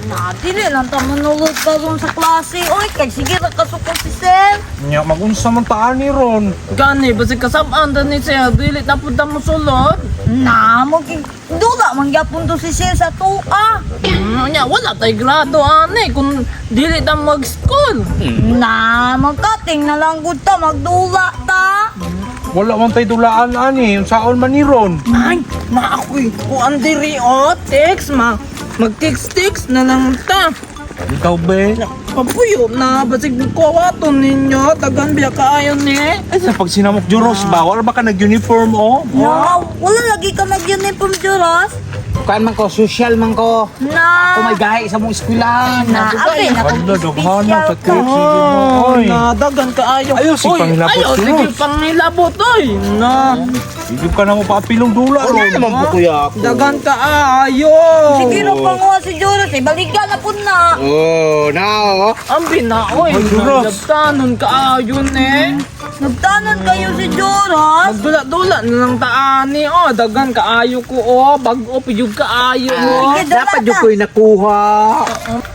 Na, dili lang ta manulod karon sa klase. Oy, kay sige ra kasuko si sir. Nya magunsa man ta ani ron. Gani, basig kasabaan ta ni sir, dili na pud ta mosulod. Na, mo kay dula man gyapon to si sir sa tuwa. Nya, wala tay grado ani kung dili ta mag-school. Na, magkating na lang gud ta, magdula ta. Wala man tay dulaan ani, unsaon man ni ron. Ay, na ako'y kuan diri oh, text ma. Mag-text-text na lang ta. Ikaw be? Papuyo na, basig kuwaton ninyo, tagan biya kaayo ni. Ay sa pag sinamok Juros ba? Wala ba ka nag-uniform oh? Na, wala lagi ka mag-uniform, Juros. Kuan man ko, social man ko. Na, Ako may gahi sa mong eskwelahan. na, abi na kung Hala, daghan na special sa ka. text sige mo. Oy. Na, dagan kaayo. Ayaw, sige Oy, panghilabot, Ayaw, sige Juros. panghilabot, oy. Na, Hindi ka na mo paapilong dula Wala ron. naman po kuya ako. dagan kaayo. Sige na panguha si Juros, eh, baligya na po na. Oh, now. Ang binaoy, Ay, Juros. nagtanon kaayo ni. Nagtanan kayo si Juros. Magdula-dula na lang taani, oh. Dagan kaayo ko, oh. Bag-o, piyug kaayo, oh. Sige, dala Dapat ta. yung ko'y nakuha.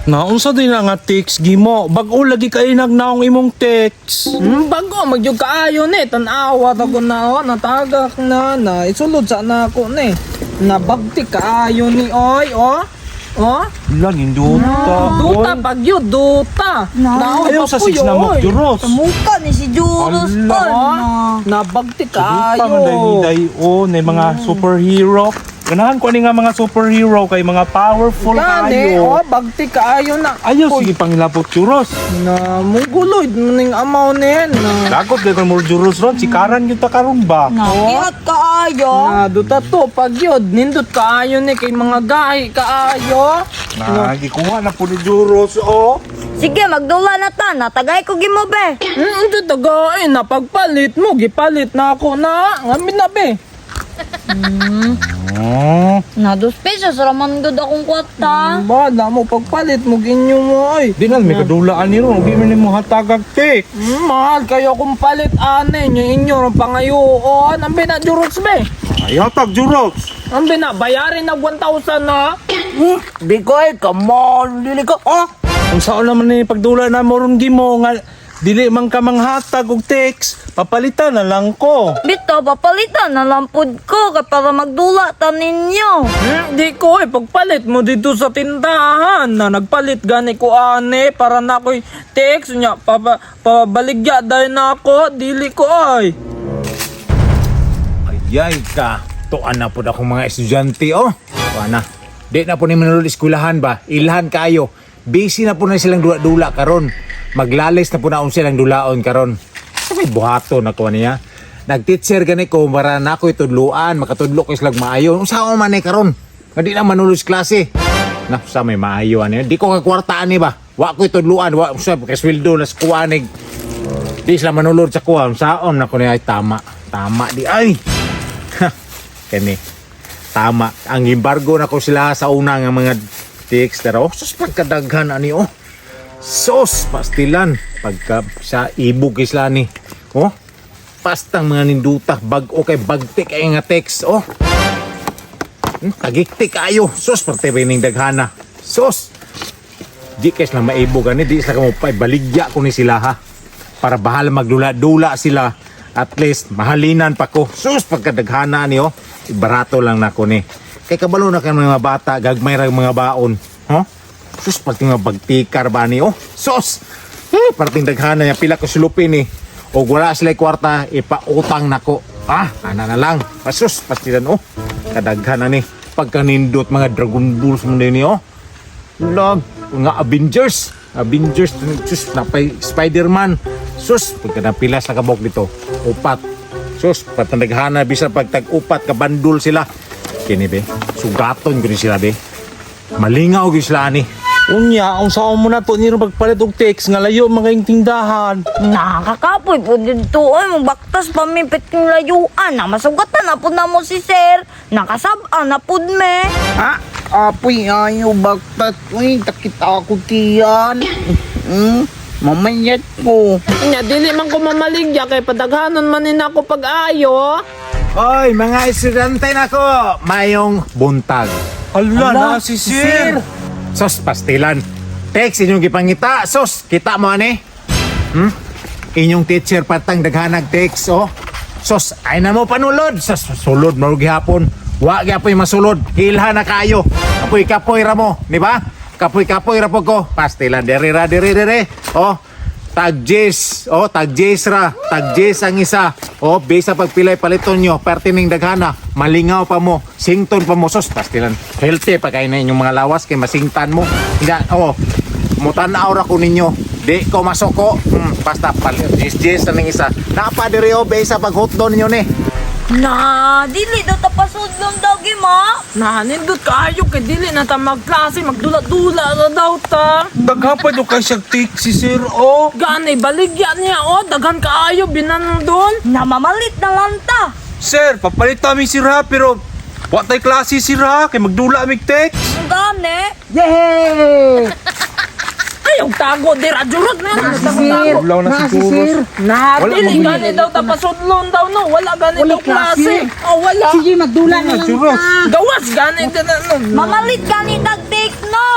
Naunsa din na nga text gimo. Bag-o lagi kay nagnaong imong text. Bago, magyug kaayo ni. Tanawa ta ko na, oh. Natagak na, na. Isulod sa na ako ni. Nabagti kaayo ni, oy, oh. Oh? Wala ninduta. Duta, bagyo, duta. Na. Naon Ayaw sa pa six puyo, na mo oy. Juros. Muka ni si Juros Ala. pa. Oh, Na. nabagti Duta man kaayo. dahil day oh, na mga superhero. Ganahan ko ani nga mga superhero kay mga powerful Gani, kaayo. oh, bagti kaayo na. Ayaw sige pangilabot Juros. Na, muguloy, ning amaw ni. Na, Lagot kay mo Juros ron, sikaran gyud ta karon ba? Na, kihat kaayo. na, duta to, pagyod, nindot kaayo ni, kay mga gahi kaayo. Na, gikuha na po ni Juros oh. Sige, magdula na ta. Natagay ko gimo be. Hindi tagain, napagpalit mo, gipalit na ako na. Ngamin na be. Oh. Na, 2 pesos raman gud akong kwarta. Bala mo, pagpalit mo, ginyo mo, ay. Di na may kadulaan ni ron, di man nimo hatagag text. Mahal kayo kung palit, ane, inyo inyo, ang pangayoon. Ang na, Juros be. Ay, hatag Juros. Ang na, bayarin na 1,000 na. Di ko ay, come on. Dili ko. Oh, Kung saan naman ni pagdula na mo ron gimo nga dili man ka manghatag og text, papalitan na lang ko. Bitaw, papalitan na lang pud ko kay para magdula ta ninyo. Di ko eh, pagpalit mo dito sa tindahan na nagpalit gani ko ane para na ako'y text niya, papa, pabaligya dahil na ako, dili ko ay. Ayay ka. Tuan na po akong mga estudyante, oh. Tuan na. Di na po ni manulod eskwelahan ba? Ilhan kayo. Busy na po na silang dula-dula karon. Maglalis na po na silang dulaon karon. Sa may buhato na ko niya. Nagteacher gani ko para na ako itudluan, makatudlo ko silang maayo. Unsa man ni karon? Nga di na manulod sa klase. Na sa may maayo ani. Di ko kakwartaan ni ba? Wa ko itudluan, wa sa kasweldo na sa kuwanig. Di sila manulod sa kuha. Saon na ko niya ay tama. Tama di ay. Kani. Tama. Ang embargo na ko sila sa una nga mga text pero oh, sus pagkadaghan ani oh. Sos pastilan pagka sa ibog kay sila ni. Oh. Pastang mga ninduta bag-o kay bagtik ay nga text oh. Tagiktik ayo. Sos parte ba ning daghana. Sos. Di kay sila maibog ani di sila kamo baligya ko ni sila ha. Para bahala magdula-dula sila. At least mahalinan pa ko. Sus pagkadaghana ni oh. Barato lang nako ni. Kay kabalo na kay mga bata gagmay ra mga baon. Huh? Sus pati nga bagtikar ba ni oh. Sus. Parting daghana niya pila ko sulupin ni. Og wala sila kwarta ipautang nako. Ah, ana na lang. Sus pastilan oh. Kadaghana ni. Pagkanindot mga Dragon Balls mo din ni oh. Lag, nga Avengers. Avengers, sus, napay Spider-Man. Sus, pagka napila sa kabok dito, upat. Sus, patandaghana bisa pagtag-upat, kabandol sila. Kini be, sugaton ko ni sila be. Malingaw gyud sila ani. Unya, unsaon mo na to ni ron pagpalit og text nga layo mga ing tindahan. Nakakapoy po dito ay magbaktas pa mi piting layuan. Na masugatan na pud na mo si sir. Nakasab-an na pud me. Ha? Apoy ayo baktat. Uy, takit ako tiyan. Mamayat ko. Nya, dili man ko mamaligya kay padaghanon man ni ako pag-ayo. Oy, mga estudyante nako, mayong buntag. Ala, na si sir. Sos, pastilan. Text inyong gipangita. Sos, kita mo ani? Hmm? Inyong teacher patang daghanag text, oh. Sos, ay na mo panulod. Sos, sulod mo gihapon. Wa gyapon masulod. Hilha na kayo. Kapoy kapoy ra mo, di ba? Kapoy kapoy ra po ko. Pastilan dere ra dere dere. Oh, tag Jis. Oh, tag Jis ra. Tag Jis ang isa. Oh, bisa pagpilay paliton nyo. Pertining daghana. Malingaw pa mo. Sington pa mo. Sos, pastilan. Healthy pa kayo na inyong mga lawas kay masingtan mo. Nga, oh, mutanaw ra ko ninyo. Di ko masoko. Basta palit. Jis Jis ang isa. Napa diri oh, bisa pag hotdog ninyo ni. Na, dili daw tapasudlon daw gima. Na, nindot kaayo kay dili na ta magklase, magdula-dula na daw ta. Daghan pa do kay siyang text si sir, oh. Gani, baligya niya, oh, daghan kaayo, binandon. Na mamalit na lang ta. Sir, papalit namin sir ha, pero wa tay klase sir ha, kay magdula mig text. Ang gani. Yay! Ay, og tago, dira, jurot na yan. Sir, Wala na siguro. Na, Wala dili mo gani daw tapasudlon daw, no. Wala gani Wala daw klase. klase. Oh, wala. Sige, magdula na lang Juros. ta. Gawas gani ka na, no. Mamalit gani tag-text no.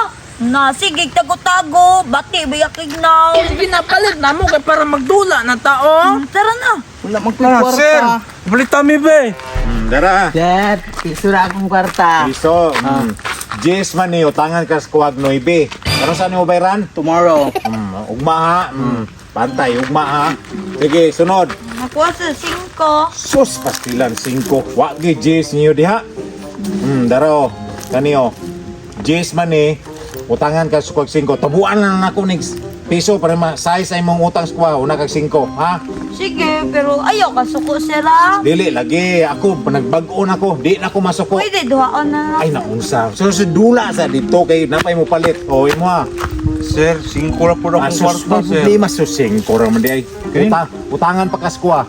Na, sige, tago-tago. Bati, biyakig na. Sige, napalit na mo kay para magdula na tao. Tara na. Wala man ko'y Ah, kwarta. sir, papalit namin be. Dara. Dad, pisura akong kwarta. Piso. Jis man ni utangan ka sa kuwag 9. Karon saan mo bayran? Tomorrow. Ugma ha. Pantay, ugma ha. Sige, sunod. Nakuha sa 5. Sus, pastilan 5. Wa gi Jis niyo diha. Daro. Kani oh. Jis man ni utangan ka sa kuwag 5. Tubuan lang nako nig piso para ma size ay mong utang sa kuwa una kag 5, ha? Sige, pero ayaw ka suko sila. Dili lagi ako nagbag-o na ko, di na ko masuko. Pwede, duhaan na lang. Ay naunsa. So, so dula sa dito kay napay mo palit. O imo ha. Sir, 5 ra po akong Asus, kwarta, sir. problema sa 5 ra man di ay. Okay. Utangan pa kas kuha.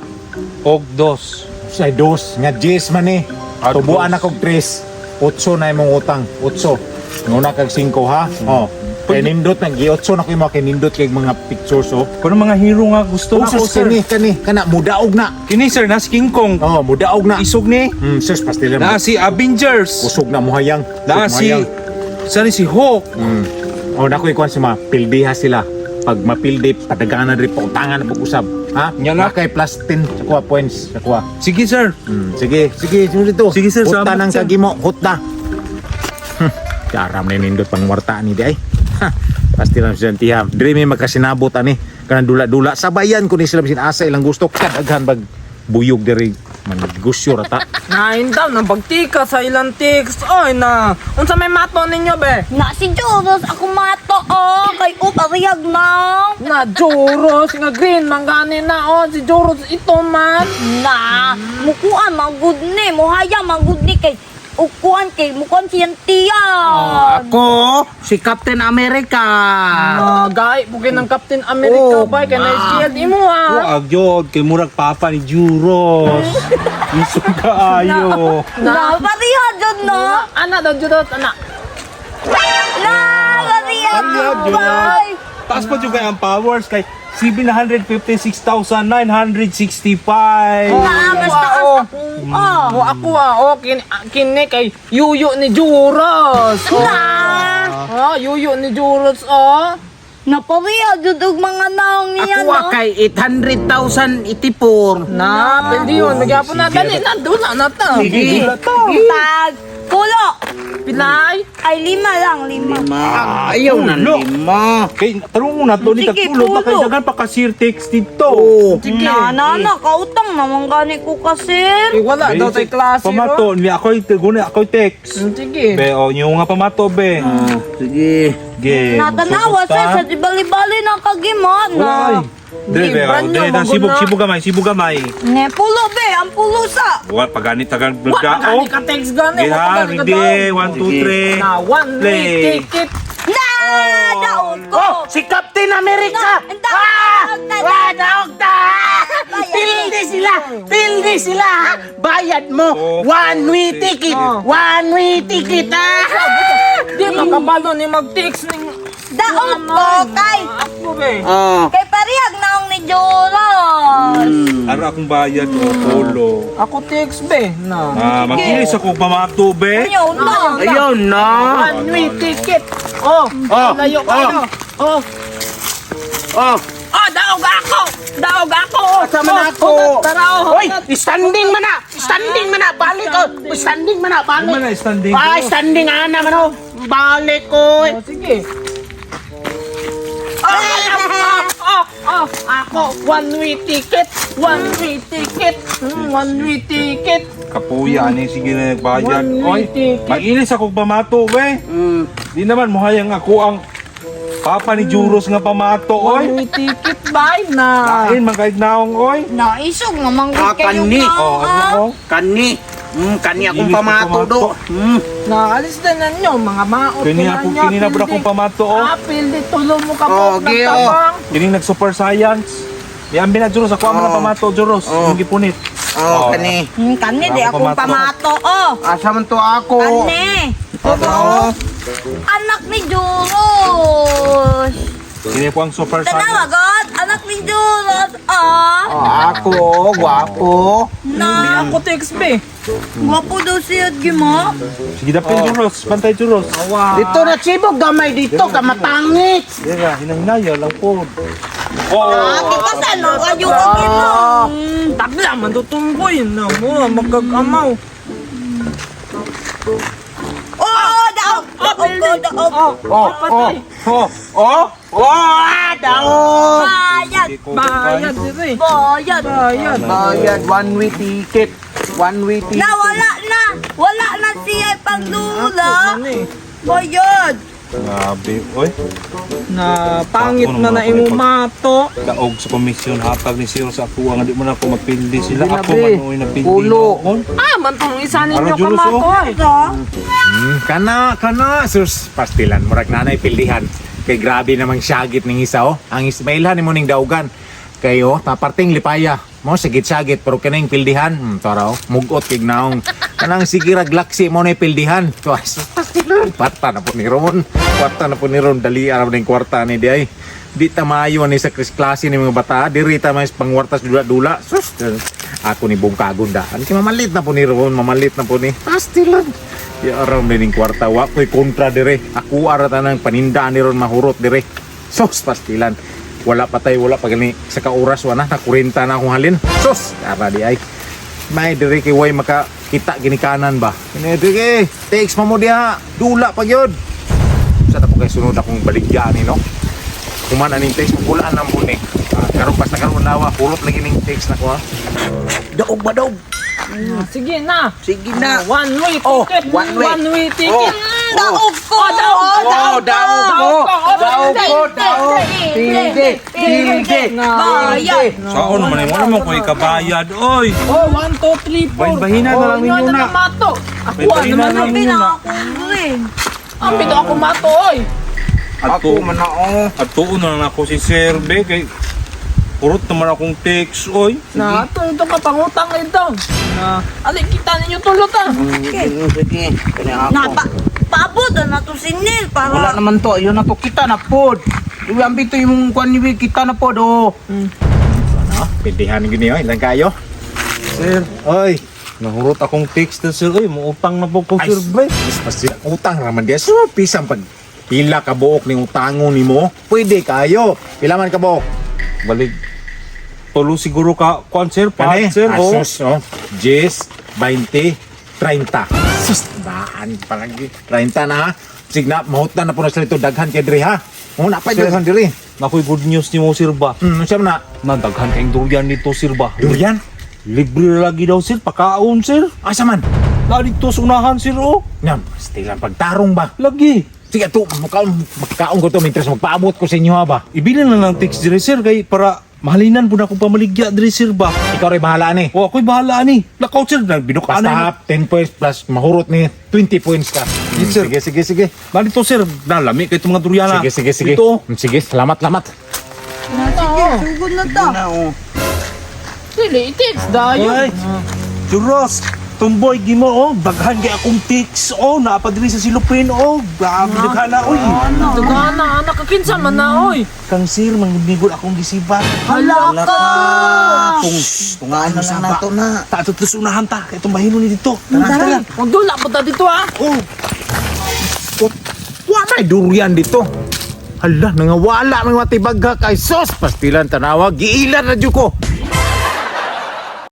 Og dos. Sa dos nga Jis man ni. Ah, Tubuan dos. na kog 3. 8 na imong utang, 8. Nguna kag 5 ha. Oh. Kay nindot nang gi 8 na ko imo kay nindot kay mga pictures oh. Kuno mga hero nga gusto Oh, na ko, sus, sir. kani kani kana mudaog na. Kini sir, na si King Kong. Oh, mudaog na. Isog ni. Sus pastila. Na si Avengers. Kusog na muhayang. Na Kusog si muhayang. Saan ni si Hulk. Oh, nako ikuan si ma pildiha sila. Pag mapildi, padagana diri pautangan na pag-usab. Ha? Nya na. Kay plus 10 sa kuha points sa kuha. Sige sir. Sige, sige, sige dito. Sige, sir, Hutda salamat, ng sir. kagimo, hutda. Karam na nindot pangwarta ni di ay. Ha, pasti lang siya tiha. Diri may magkasinabot ani kanang dula-dula. Sabayan ko ni sila bisin asa ilang gusto kadaghan bag buyog diri manegosyo ra ta. Nain daw, nang pagtika sa ilang text. Oy, na. Unsa may mato ninyo, be? Na si Joros, ako mato oh. Kay up, ariyag na. Na, Joros nga green, manggani na, oh. Si Joros ito man. Na, mukuan, magud ni. Muhaya, magud ni. Kay, ukuan kay, mukuan siyang tiyan. Ako, si Captain America. Ah, gay, bukin ng Captain America, Oh, bay. Kay na shield imo, ha. Wa gyud kay murag papa ni Juros. Isog kaayo. Na, pariha dyan na. Ana daw, Joros, ana. Na, pariha Pariha dyan, jud. bay. Taas pa jud kay ang powers kay 756,965. Na, mas taas Oh. ako. Ah. Oh, ako ah, oh, kini kay Yuyo ni Juros. Oh. Na, Oh, Yuyo ni Juros, oh. napariha dyan og mga naong niya, Ako no? ah, kay 800,084. Na, pwede yun. Nagyapon na, dali na, dula na ta. Sige. Tag, pulo. Pilay. Ay, 5 lang, 5. Lima. Ayaw na Ulo. lima. Kay tarong mo na to ni Sige, tagpulo ba kay pulo. daghan pa ka sir text dito. Oo. Sige. Na, na, na, kautang naman gani ko kasi. Eh, wala daw tay klase, Pamato ni ako'y guna ako'y text. Sige. Be, oh, nyo nga pamato be. Sige. Ge. Natanawa magsugod sir, ta. sa di bali-bali na kagima na. Ay. Dre, Di, be, oh, brand dre, new, na, sibog, maguna. sibog gamay, sibog gamay. Ne, pulo be, ang pulo sa. Wa pagani tagal Wa nagdao. gani ka text gani. Ge Wa ha, gani ka ready, daw. 1 2 3. Na, one way Play. ticket. Na, daog ko. Oh, si Captain America! Na, ang daog, Ah! Wah, daog ta! Pildi sila! Pildi sila! ha? Bayad mo! Oh, One way ticket! One way ticket! Ah! Di makabalo ni mag-text ning Daog ko kay Ako be. Oh. kay parehag naong ni Joros. Ara akong bayad o polo. Ako TX be. Na. Ah, magilis ako pamato be. Ayaw na. Ayaw na. One way ticket. Oh, Oh, layo kayo. Oh. Oh. Oh, daog ako. Daog ako. Asa man Oh, ako? oh, Tara oh. Oy, standing man na. Standing man na. Balik oh. Standing man na. Ano Balik. man na standing? Ah, standing ana man oh. Balik ko. Oh, sige. Oh, oh, oh, oh, ako, one way ticket, one way ticket, one way ticket. Kapuya ani sige na nagbayad. One Oy, way ticket. magilis ako pamato be. Di naman mohayang ako ang papa ni Juros nga pamato One oy. way ticket, bye na. Lain man kahit naong oy. Naisog nga manggod Ah, kayo kani. na. Oh, ah. ako. Kani. Kani akong Ilis ko pamato pamato. do. Naalis na ninyo, mga maot. Kini ako kini na pud akong pamato oh. Ah, pildi, tulo mo ka Oh, po ge, oh. nagtabang. Kini nag super science. Di ambi na Juros ako ang mga Oh. pamato Juros. Oh. Yung gipunit. Oh, kani. Kani di Ako akong pamato oh. Asa man to ako? Kani. Oh. Anak ni Joros. Kini ko ang super Tanawa science. god, anak ni Joros. Ah. Oh, ako, gwapo. Na, Ako TX be. gwapo daw siya gima. Sige dapin Juros, pantay Juros. Wow. Dito na chibog gamay dito ka matangit. Dira, hinahinaya lang po. Oh. Ah, kita sa ano kayo ka gima. Tabla, mandutumboy na mo, magkagamaw. Oh, daog, daog ko, daog. Oh, Oh, oh, patay. oh, oh, oh, ah, daog. Bayad, Bayad, dire. bayad. Bayad. Bayad, one way ticket. One way ticket. Na wala na, wala na siya pangdula. Ano eh. Bayad. Grabe, oy. Na pangit Ako na naman na ako imo ipag- mato. Daog sa komisyon hatag ni Sir sa ako nga di mo na ako magpildi sila. Hindi na, Ako be. man oy napildi. Ulo. noon. Ah, mantong isa ninyo Ara, ka Julos, mato oh. ay. Ito. Kana, kana. Sus, pastilan. Murag nanay pildihan. Kay grabe namang syagit ning isa oh. Ang ismailhan nimo ning daugan. Kay oh, taparting lipaya. Mo sigit-sagit pero kining pildihan. Tara oh, mugot kig naong. Kanang sige raglaksi mo na pildihan. To, ay, sus, pastilan. Kwarta na po ni Ron. Kwarta na po ni Ron. Dali araw ning kwarta ni di ay. Di ta maayo ni sa klase ni mga bata. Diri ta may pangwartas dula-dula. Sus, ako ni bungkagon daan. Kay mamalit na po ni Ron, mamalit na po ni. Pastilan. Ya aram din ning kwarta wa ko'y kontra dire. Ako ara tanang paninda ni ron mahurot dire. Sos pastilan. Wala pa tay, wala pa gani sa ka oras wa na na 40 na akong halin. Sos, ara di ay. May dire kay way maka kita ginikanan ba. Kini dire takes pa mo diha. Dula pa gyud. Sa ta po kay sunod akong baligya ni no. Human aning text pulaan ang bunik. Ah, karon basta karon lawa hurot lagi ning text na ko ha. Daog ba daog? Ah, sige na. Sige na. One way Oh, ticket. one way. One way ticket. Daog ko. Oh, daog ko. Oh, daog ko. Daog ko, daog. Pildi, pildi. Bayad. Saon man ni wala mo ko'y kabayad oy. Oh, 1, 2, 3, 4. Bahin-bahina na lang ninyo na. Mato. Ako Bahin-bahina naman na lang ang ninyo na. Ako rin. Ang bito ako mato oy. Ako man na oh. Atuon na lang ako si Sir be kay hurot naman akong text oy. Na, ito, ito ka pangutang ito. Na, alay kita ninyo tulot ah. Sige, sige. Kani ako. Na, pa, paabot na to si Neil para. Wala naman to. Ayun na to. Kita na pod. Uy, ang bito yung kwan ni kita na pod oh. Ano? Pildihan gyud niyo ilang kayo. Sir, Oy, nahurot akong text na sir oy, muutang na po ko Ay, sir be. Mas utang raman diya. So, pisang pag pila ka buok ning utangon nimo, pwede kayo. Pila man ka buok? Balik tulo siguro ka kuan sir, pa Kani? sir oh. Asos, oh. 10, 20, 30. Sus, daan palagi. 30 na ha. Sige na, mahutan na po na sila ito. Daghan kay diri ha. Oh, napay Sir. daghan diri. Nakoy good news nimo sir ba. Unsa man na? Nadaghan kayong durian dito sir ba. Durian? Libre lagi daw sir, pakaon sir. Asa man? Na dito sa unahan sir oh. Ngam, still ang pagtarong ba? Lagi. Sige, ito, makaon ko to, mintres magpaabot ko sa inyo ha ba? Ibilin na lang text dire sir kay para mahalinan po na akong pamaligya dire sir ba. Ikaw rin bahala ni. O ako'y bahala ani. Lakaw sir, nagbinukaan Basta na. ha, 10 points plus mahurot ni 20 points ka. Yes, sir. Sige, sige, sige. Nandito sir, nalami kay itong mga duriana. Sige, sige, sige. Ito. Sige, salamat, salamat. Sige, sugod na ta. Na oh. Dili, i-text dayon. Ay, churros. Tumboy gimo oh, baghan kay akong tics oh, naa pa diri sa Silupin oh. Grabe daghana oy. Daghana anak kinsa man na oy. Kang sir manggigol akong gisibat. Hala ka! Kung tungaan na lang nato na. Ta ato unahan ta kay itong bahino ni dito. Tara, tara. Magdula po ta dito ah. Oh, Wa may durian dito. Hala, nangawala may matibagha kay sos. Pastilan tanawa, giilan na jud ko.